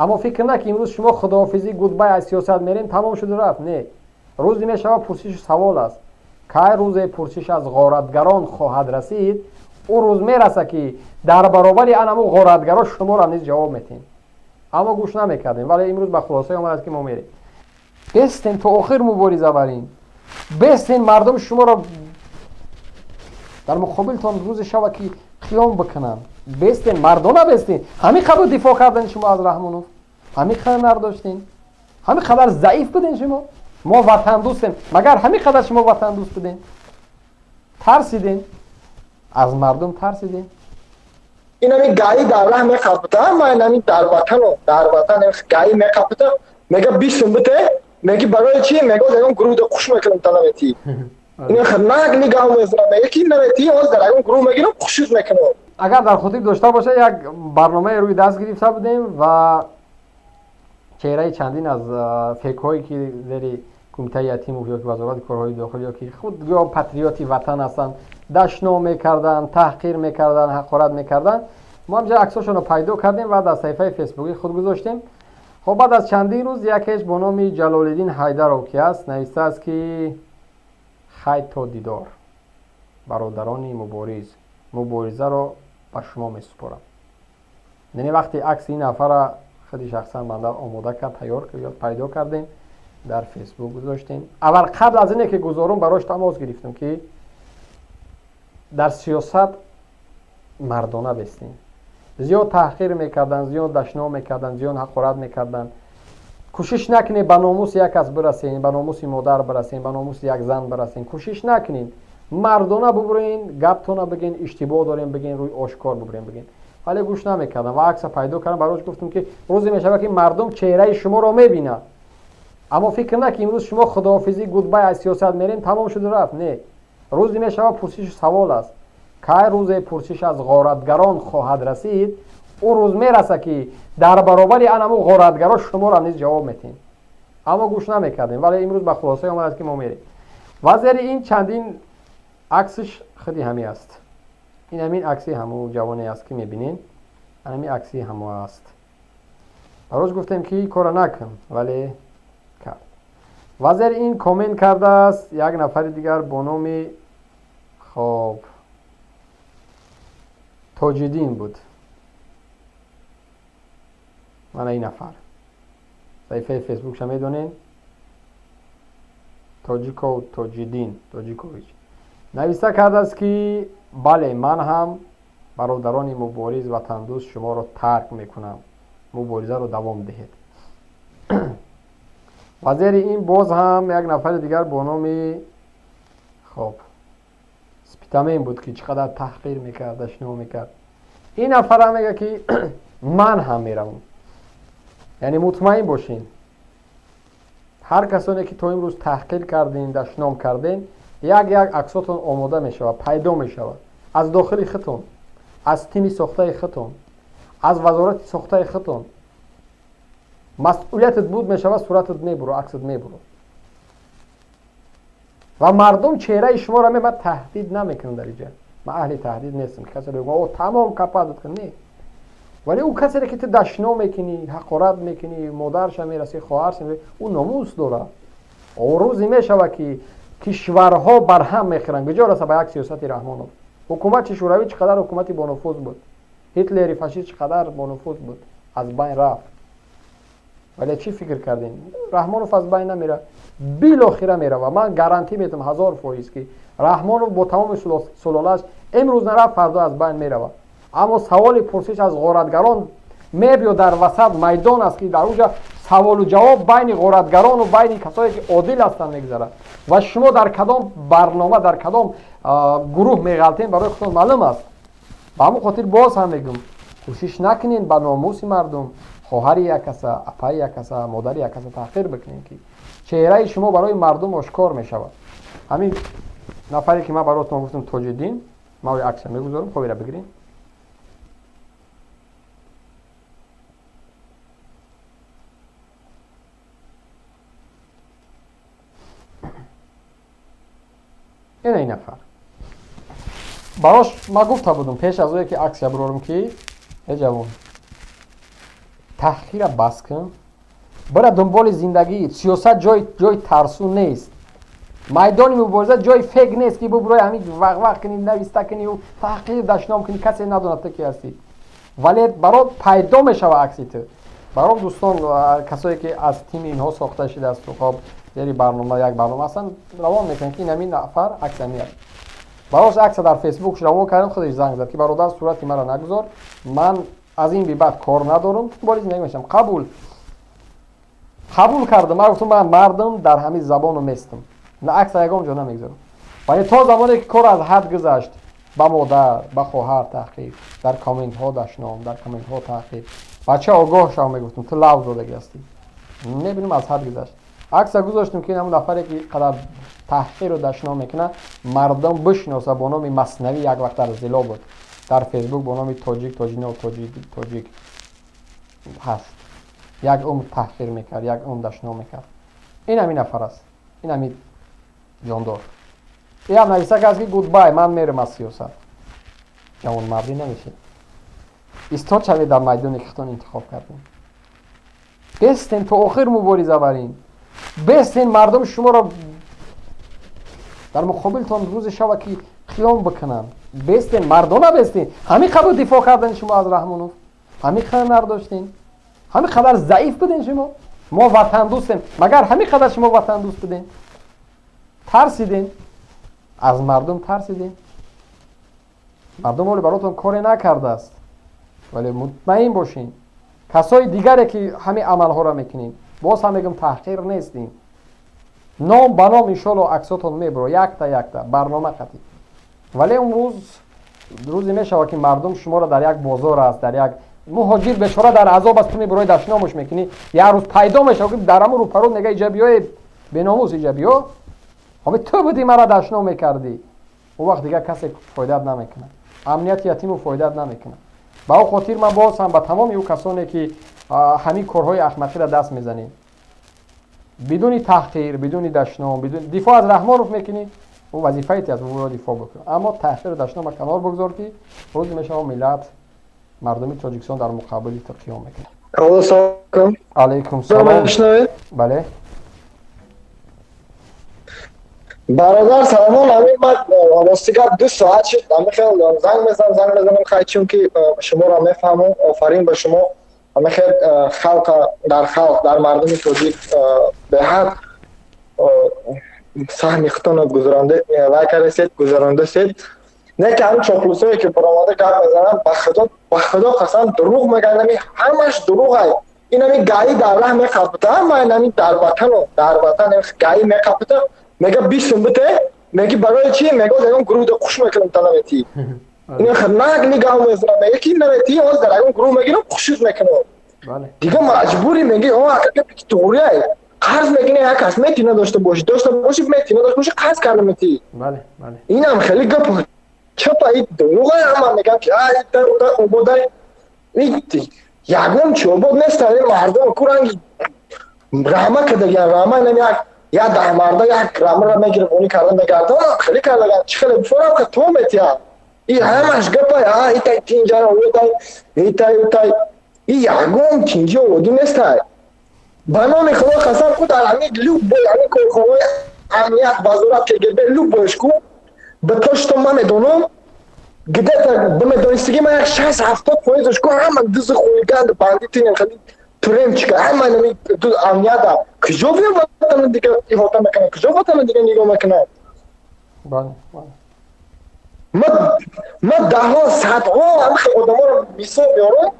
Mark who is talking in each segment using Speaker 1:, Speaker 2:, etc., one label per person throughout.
Speaker 1: Аммо фикр накунед, имрӯз шумо худоҳофизӣ, goodbye, аз сиёсат мерем, тамом шуду рафт. Не, рӯзе мешавад, пурсишу савол аст. Кай рӯзе пурсиш аз ғоратгарон хоҳад расид, ӯ рӯз мераса, ки дар баробари анаму ғоратгаро шуморо низ ҷавоб метиҳем. Аммо гӯш намекардем, вале имрӯз ба хулосае омадааст, ки мо мерем. Бестен, то охир мубориза барем, бестен, мардум шуморо дар муқобилтон рӯзе шава, ки қиём бикунанд. Бестен, мардона бестен. Ҳамин қабл дифоъ кардани шумо аз Раҳмонов, ҳамин қадар нардоштен, ҳамин қадар заиф буден шумо. Мо ватандӯстем, магар ҳамин қадар шумо ватандӯст будем? Тарсидем, аз мардум тарсидем.
Speaker 2: Инами ГАИ дар раҳ меқапита, ман инами дар ватану дар ватан ГАИ меқапита, мега 20 сум бите, меги барои чи, мега ягон гурӯҳ қуш мекунам, та наметӣ. Ин нагли гав мезанам, мега ки наметӣ, ҳоз дар ягон гурӯҳ мегирам, қушуш мекунам.
Speaker 1: Агар дар хотир дошта боша, як барномае рӯи даст гирифта будем ва чеҳраи чандин аз фейкҳое, ки зери кумитаи ятимов ё ки вазорати корҳои дохилӣ ё ки худ ё патриоти ватан ҳастанд, дашном мекарданд, таҳқир мекарданд, ҳақорат мекарданд, мо ҳамҷа аксошонро пайдо кардем ва дар саҳифаи фейсбукии худ гузоштем. Хоб, баъд аз чандин рӯз якеш бо номи Ҷалолиддин Ҳайдаров, ки аст, навистааст, ки хай, то дидор, бародарони мубориз, муборизаро ба шумо месупорам. Яъне вақте акси ин нафара худи шахсан банда омода кард, тайёр пайдо кардем, дар Фейсбук гузоштем. Аввал, қабл аз ине ки гузорум, барош тамос гирифтем, ки дар сиёсат мардона бестем. Зиёд таҳқир мекарданд, зиёд дашном мекарданд, зиёд ҳақорат мекарданд. Кӯшиш накунед ба номуси як кас бирасен, ба номуси модар бирасен, ба номуси як зан бирасен. Кӯшиш накунед, мардона бубурен, гаптона бигин, иштибоҳ дорем бигин, рӯи ошкор бубурен бигин. Вале гӯш намекардам ва акса пайдо кардам, барош гуфтам, ки рӯзе мешавад, ки мардум чеҳраи шуморо мебинад. Аммо фикр накунед, имрӯз шумо худоҳофизӣ, goodbye, аз сиёсат мерем, тамом шуду рафт. Не, рӯзе мешавад, пурсишу савол аст. Кай рӯзе пурсиш аз ғоратгарон хоҳад расид, ӯ рӯз мераса, ки дар баробари анаму ғоратгаро шуморо низ ҷавоб метиҳем. Аммо гӯш намекардем, вале имрӯз ба хулосае омадааст, ки мо мерем. Ва зери ин чандин аксиш худи ҳамин аст. Ин ҳамин акси ҳаму ҷавоне аст, ки мебинед, ҳамин акси ҳамо аст. Барош гуфтем, ки кора накун, вале кард. Ва зери ин коммент кардааст як нафари дигар бо номи, хоб, Тоҷиддин буд. Мана ин нафар саҳифаи фейсбукша медонед, Тоҷиков Тоҷиддин Тоҷикович, нависта кардааст, ки бале, ман ҳам, бародарони мубориз, ватандӯст, шуморо тарк мекунам, муборизаро давом диҳед. Ва зери ин боз ҳам як нафари дигар бо номи, хоб, Спитамен буд, ки чӣ қадар таҳқир мекард, дашном мекард. Ин нафарам мега, ки ман ҳам меравам. Яъне мутмаин бошед, ҳар касоне ки то имрӯз таҳқир кардем, дашном кардем, як як аксотон омода мешавад, пайдо мешавад аз дохили худтон, аз тими сохтаи худтон, аз вазорати сохтаи худтон. Масъулиятат буд мешавад, суратат мебуро, аксат мебуро ва мардум чеҳраи шуморо ман таҳдид намекунам. Дар иҷа ман аҳли таҳдид нестам, ки касе о тамом кападат кун. Не, вале ӯ касере ки ту дашном мекунӣ, ҳақорат мекунӣ, модарша мерасӣ, хоҳарша, ӯ номус дорад. Рӯзе мешавад, ки кишварҳо барҳам мехӯранд. Куҷо раса ба як сиёсати Раҳмонов? Ҳукумати Шӯравӣ чӣ қадар ҳукумати бонуфуз буд, Ҳитлери фашист чӣ қадар бонуфуз буд, аз байн рафт. Вале чӣ фикр кардем? Раҳмонов аз байн намерад, билохира мерава. Ман гарантӣ метавам 1000%, ки Раҳмонов бо тамоми сулолааш имрӯз нарафт, фардо аз байн меравад. Аммо саволи пурсиш аз ғоратгарон мебиё, дар васат майдон аст, ки дар уҷа саволу ҷавоб байни ғоратгарону байни касое ки одил ҳастанд мегузарад. Ва шумо дар кадом барнома, дар кадом гурӯҳ меғалтем, барои худтон маълум аст. Ба ҳамон хотир боз ҳам мегӯм, кӯшиш накунед ба номуси мардум, хоҳари як каса, апаи як каса, модари як каса таҳқир бикунем, ки чеҳраи шумо барои мардум ошкор мешавад. Ҳамин нафаре ки ман баротон гуфтам, Тоҷиддин, ман акса мегузорам, хоб, ира бигирем. Ина ин нафар, барош ман гуфта будам пеш аз ое ки аксия бирорам, ки э ҷавон, Таҳқира бас кун, бара дунболи зиндагӣ. Сиёсат ҷои тарсу нест, майдони мубориза ҷои фек нест, ки бубурои ҳамин вақвақ кунӣ, нависта кунӣ, таҳқир, дашном кунӣ, касе надонад ту ки ҳастӣ. Вале барот пайдо мешава акси ту. Баром дӯстон, касое ки аз тими инҳо сохта шудааст, хоб, зери барнома як барнома ҳастанд, равон мекунанд, ки ин ҳамин нафар акси ҳамин аст. Барош акса дар Фейсбук равон кардам, худаш занг зад, ки бародар, сурати маро нагузор, ман аз ин бибаъд кор надорам, дунболи зиндагӣ мешавам. Қабул кардам. Ман гуфтам, ман мардам, дар ҳамин забону местам, акса ягон ҷо намегузорам. Вале то замоне ки кор аз ҳад гузашт, ба модар, ба хоҳар таҳқир, дар комментҳо дашном, дар комментҳо таҳқир, бача, огоҳ шав, мегуфтам, ту лав додагӣ ҳастӣ. Мебинам, аз ҳад гузашт, акса гузоштем, ки ҳамон нафаре ки қадар таҳқиру дашном мекунад, мардум бишиноса. Бо номи Маснавӣ як вақт дар зило буд, дар Фейсбук бо номи Тоҷик, Тоҷино, Тоҷик ҳаст. Як умр таҳқир мекард, як умр дашном мекард. Ин ҳамин нафар аст, ин ҳамин ҷондор. Иам нависа аст, ки goodbye, ман мерам аз сиёсат. Ҷавонмардӣ намешед. Истод шавед дар майдоне, ки худтон интихоб кардем. Бестен, то охир мубориза барин, бестен. Мардум шуморо дар муқобилтон рӯзе шава, ки қиём бикунанд. Бестен, мардона бестен. Ҳамин қабл дифоъ кардани шумо аз Раҳмонов, ҳамин қадар нардоштен, ҳамин қадар заиф буден шумо. Мо ватандӯстем, магар ҳамин қадар шумо ватандӯст буден? Тарсидем аз мардум, тарсидем. Мардум ҳоле баротон коре накардааст, вале мутмаин бошин, касои дигаре ки ҳамин амалҳоро мекунед, боз ҳам мегӯм, таҳқир нестем, ном ба ном иншолло аксотон мебуро, якта якта барнома қатӣ. Вале он рӯз рӯзе мешавад, ки мардум шуморо дар як бозор аст, дар як муҳоҷир бечора дар азоб аст, ту мебурои, дашномуш мекунӣ. Як рӯз пайдо мешавад, ки дар ҳамун рӯпарӯ мега: «Иҷа биёе, беномус, иҷа биё, ҳами ту будӣ, мара дашном мекардӣ». Он вақт дигар касе фоидат намекунад, амнияти ятиму фоидат намекунад. Ба он хотир ман боз ҳам ба тамоми ӯ касоне, ки ҳамин корҳои ахмақиро даст мезанед, бидуни таҳқир, бидуни дашном, бидун дифоъ аз Раҳмонов мекунӣ, ӯ вазифаи ти аст, ӯро дифоъ бикун, аммо таҳқиру дашнома канор бигзор, ки рӯзе мешава, миллат, мардуми Тоҷикистон дар муқобили ту қиём
Speaker 2: мекунад.
Speaker 1: Алайкум салом, бале.
Speaker 2: Бародар, саломон. Ҳамин ман рости гап 2 соат шуд, ҳамин хел занг мезанам, занг мезанам. Хай, чунки шуморо мефаҳмам, офарин ба шумо. Ҳамин хел халқа, дар халқ, дар мардуми тоҷик беҳад саҳми худтонро гузаронда вай кардасед, гузарондасед. Не ки ҳамин чоплусое, ки баромада гап мезанам, ба худо, ба худо қасам, дурӯғ мегӯянд, ҳами ҳамаш дурӯғай. Ин ҳами ГАИ дар раҳ меқапита, ман ҳамин дар ватану дар ватан ГАИ меқапита, мега: 20 сум бите». Меги: «Барои чи?» Мега: «Ягон гурӯҳ да қуш мекунам, та наметӣ». Ин нагли гав мезанам, мега ки наметӣ, ҳоз дар ягон гурӯҳ мегирам, қушит мекунам. Дига маҷбурӣ, меги: «О, ака, гапи туғрияй». Қарз мекунӣ, як кас метӣ, надошта бошӣ, дошта бошӣ метӣ, надошта бошӣ, қарз карда метӣ. Инам хеле гап чапа, и дурӯға. Ҳама мегӯям, ки ободай, ягон чи обод нест. Мардум ку ранги рама кардагиан, рама инам як 10 марда як рамаро мегирифт, они карда мегардон, хеле кардаган, чи хеле бифорам ка то метиҳам. И ҳамаш гапа, итай тинҷара, утай, итай, утай, и ягон тинҷи ободӣ нестай. Ба номи Худо қасам, ку дар ҳамин любой ҳамин корхонаҳои амният, вазорат, КГБ, любой ш ку, ба то что ман медонам, где-то ба медонистагӣ ман, як 60-70 фоизаш ку ҳама дузу, хулиган, бандити, хеле туремчика, ҳама нами амнията. Куҷо биё ватана дига иҳота мекунад, куҷо ватана дига нигоҳ мекунад? Ма даҳҳо, садҳо ҳамин одаморо мисол меорам.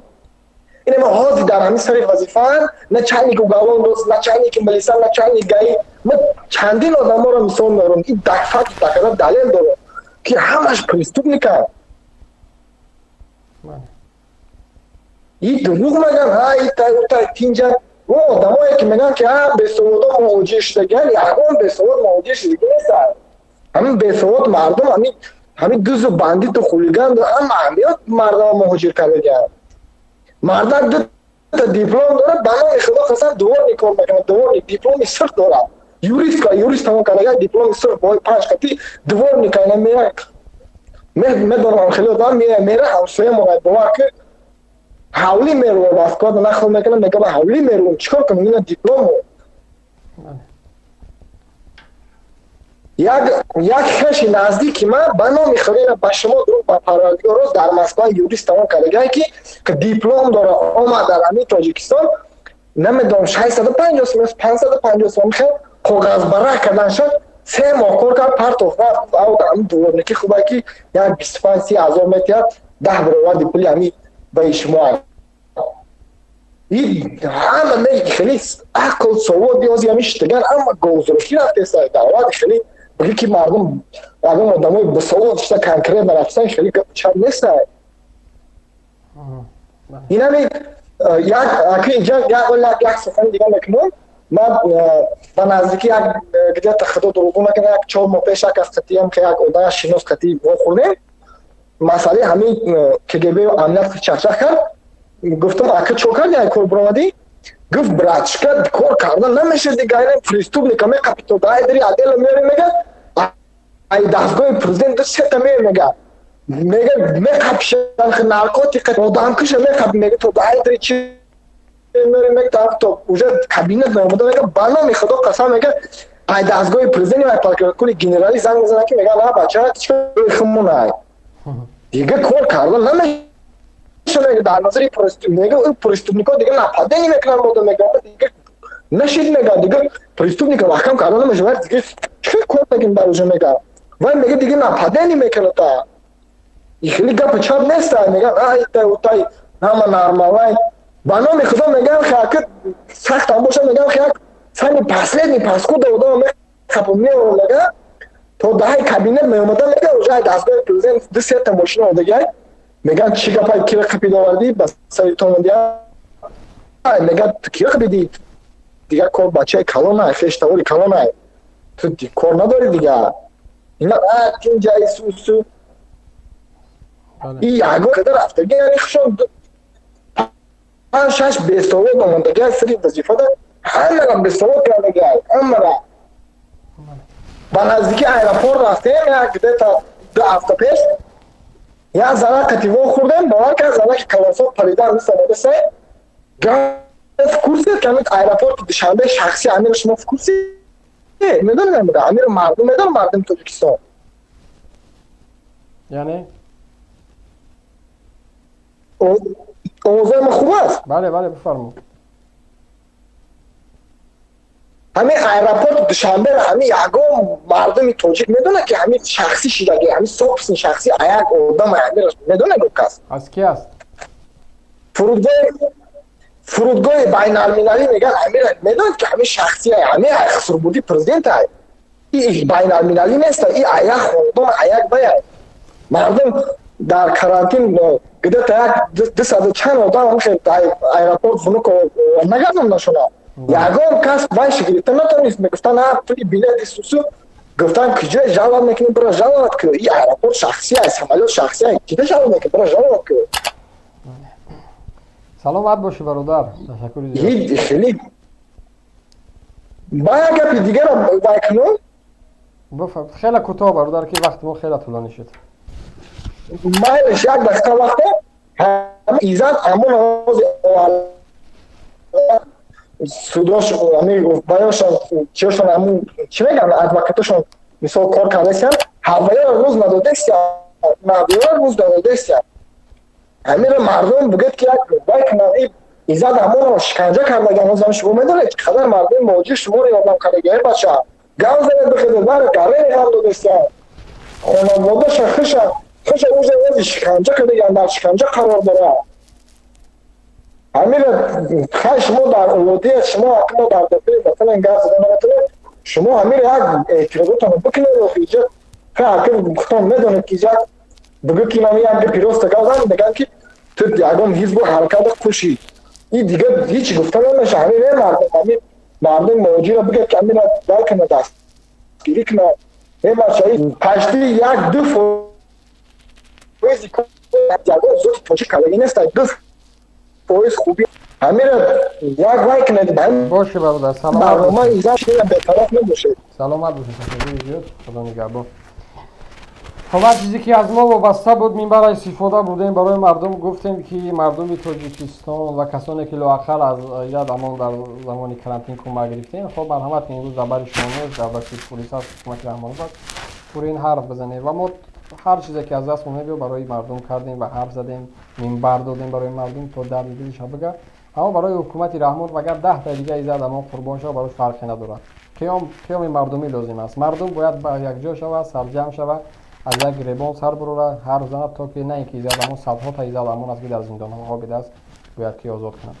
Speaker 2: Ин ма ҳозир дар ҳамин сари вазифаанд, начальник уголовного, начальники милиса, начальник ГАИ. Ма чандин одаморо мисол меорам, ин факт доказа, далел дорам, ки ҳамаш преступник анд. И дурӯғ мегӯянд, ҳа, итай, утай, тинҷа. О одамое, ки мегӯянд, ки ҳа, бесаводо муҳоҷир шудагиан, ягон бесавод муҳоҷир шудагӣ нестанд. Ҳамин бесавод мардум, ҳамин дузу, бандиту, хулиганду, ҳама ҳамиё мардама муҳоҷир кардагианд. Мардак дута диплом дорад, ба номи Худо қасам, дворник кор мекунад, дворник, дипломи сурх дорад, юрист, юрист тамом кардага, дипломи сурх бо панҷ қати дворник ана мера. Медонам, хеле одам мера, ҳамсоя монад, бовар ки. Ҳавлӣ мерувам, Москва нақл мекунам, мега ба ҳавлӣ мерувам, чикор кунам, ина диплому. Як хеши наздики ман, ба номи Худо, ба шумо дуруд, ба Парвардигор, рост дар Москва юрист тамом кардагае, ки диплом дора, омад дар ҳамин Тоҷикистон, намедонам, 650 сом, 550 сом хел коғазбара кардан шуд, 3 моҳ кор кард, партофт, рафт. Ҳамин дворникӣ хубе, ки як 25-30 ҳазор метиҳад, 10 баробари пули ҳамин баи шумо. Ҳама хеле ақл савод ёзи ҳамин шитаган, ҳама говзурушӣ рафтеста. Давлат хеле бигӣ, ки мардум, ягон одамои босавод шита, конкретно рафтан, хеле гап чап неста. Инами як аки инҷа як сухани дига мекунам. Ман ба наздикӣ як где-то, Худо дурӯғ накунад, як 4 моҳ пеш як аз қатиам, ки як одам шинос қатӣ вохӯрдем, масъалаи ҳамин КГБ амният чахчах кард. Гуфтам: «Ака, чо карди, ай кор буромадӣ?» Гуфт: «Братишка, кор кардан намешад дига, ина преступника меқапи, то дай дари отдела меёри, мега, ай дастгоҳи президент сета меёри, мега, меқапишан, наркотика, одамкуша меқапи, мега, то дай дари чи меёри, мега, то уже кабинет меомада, мега, ба номи Худо қасам, мега, ай дастгоҳи президент, ай прокуратури генералӣ занг мезанад, ки мега, на бача, хумунай, дига кор кардан намеша, мега, дар назари, мега, преступникҳо дига нападение мекунанд мода, мега, дига нашид, мега, дига преступника маҳкам кардан намешавад, дига чӣ кор мекунем дар уже, мега, вай, мега, дига нападение мекунад та и хеле гапи чап неста, мега, ай тай утай, ҳама нормалай. Ба номи Худо, мегам, хаки сахтам боша, мегам, як самый последний паскуда одама мехапам, меорам, мега, то даҳаи кабинет меомада, мега, уже ай дастгоҳи президент ду сета мошина омадагиай, меган: «Чӣ гапай, кира қапида овардӣ ба сари то омадия?» Мега: «Кира қапидӣ? Дига кор бачаи калонай, хештавори калонай, ту кор надорӣ дига, ина инҷаи сусу и ягон када рафтаги, яъне хушон панҷ шаш бесовод омадагиай сари вазифада, ҳамара бесовод кардагиай, ҳамара». Ба наздики аэропорт рафтем, як где-то 2 ҳафта пеш, як зана қативо хӯрдем, бовар кард, занаки калонсол парида мисомадасай в курсе, ки ҳамин аэропорти Душанбе шахси амира, шумо в курсе медонед, амира, амира мардум медонад, мардуми Тоҷикистон.
Speaker 1: Яъне?
Speaker 2: Овозои ма хуб аст?
Speaker 1: Бале, бифармо.
Speaker 2: Ҳамин аэропорти Душанберо ҳамин ягон мардуми тоҷик медонад, ки ҳамин шахсӣ шидаги, ҳамин собственный шахсӣ як одам, амира медонад кас?
Speaker 1: Аз ки аст?
Speaker 2: Фурудгоҳи байналмилалӣ, меган, амира медонад, ки ҳамин шахсӣ, ҳамин хусрубурди президент ай, и байналмилалӣ нест, и аяк хонадон, аяк бая. Мардум дар карантин, где-то як дусаду чанд одам аэропорт Внуково нагардондашона, ягон кас вайши гирифта натавонист. Мегуфтан, а пули билети сусу, гуфтан: «Куҷо жалоба мекунӣ? Бира жалоба кӯ, и аэропорт шахсӣ ай, самолёт шахсӣ ай, кида жалоба мекунӣ? Бира жалоба кӯ».
Speaker 1: Саломат бошӣ, бародар, ташаккури
Speaker 2: зиёд. Хеле ба як гапи дигара вай кунам.
Speaker 1: Хеле кӯтоҳ, бародар, ки вақти мо хеле тӯлонӣ шуд.
Speaker 2: Майлиш, як дақиқа вақте. Иззат Амон ози судош, баёшон, чиёшон, ҳамун чӣ мегӯянд, адвокатошон, мисол, кор кардасиян, ҳаваёро рӯз надодестиян, ҳаваёро рӯз надодестиян. Ҳамира мардум бигӯяд, ки як вай кунанд. Иззат Амонро шиканҷа кардаган. Ҳозам шумо медонед, чӣ қадар мардуми муҳоҷир шуморо ёрдам кардаги. Э бача, гав занед, бихезед, бара гарени ғам додестиян, хонаводаша, хиша хиша уже ози шиканҷа кардаган, дар шиканҷа қарор дорад. Ҳамира хай, шумо дар улодия, шумо мо дар дохили ватан гап зада наметавонед, шумо ҳамира як эътирозотонро бикунед. Охи иҷа хай, ака, худтон медонед, ки як бигӯ, ки ман як гапи роста гап занам, мегӯям, ки ту ягон ҳизбу ҳараката кушӣ, и дига ҳеҷ гуфта намеша. Ҳамин е мардум, ҳамин мардуми муҳоҷира бигӯяд, ки ҳамира вай кунад, дастгирӣ кунад. Е бачаи, почти як ду фоизи ягон зоти тоҷик кардагӣ нест, 2% хуби. Ҳамира як вай кунед.
Speaker 1: Боши, бародар, саломат.
Speaker 2: Барнома иза бетараф мебошед.
Speaker 1: Саломат бошед, ташаккури зиёд, Худо нигаҳбон. Хоб, ҳар чизе ки аз мо вобаста буд, минбара истифода бурдем, барои мардум гуфтем, ки мардуми Тоҷикистон ва касоне ки лоақал аз Иззат Амон дар замони карантин кӯмак гирифтем, хоб, марҳамат, ки имрӯз дар бари шумо нест, дар дасти пулис аст, ҳукумати Раҳмонов аст, пури ин ҳарф бизанем. Ва мо ҳар чизе ки аз дастмон мебиёд, барои мардум кардем ва ҳарф задем, минбар додем барои мардум, то дарди дилша бигӯяд. Аммо барои ҳукумати Раҳмонов агар 10-та дига Иззат Амон қурбон шавад, барош фарқе надорад. Қиём, қиёми мардумӣ лозим аст. Мардум бояд якҷо шавад, сарҷамъ шавад, аз як гиребон сар бурора, ҳарф занад, то ки на ин ки Иззат Амон, садҳо та Иззат Амон аст, ки дар зиндонҳо хобидааст, бояд ки озод кунад.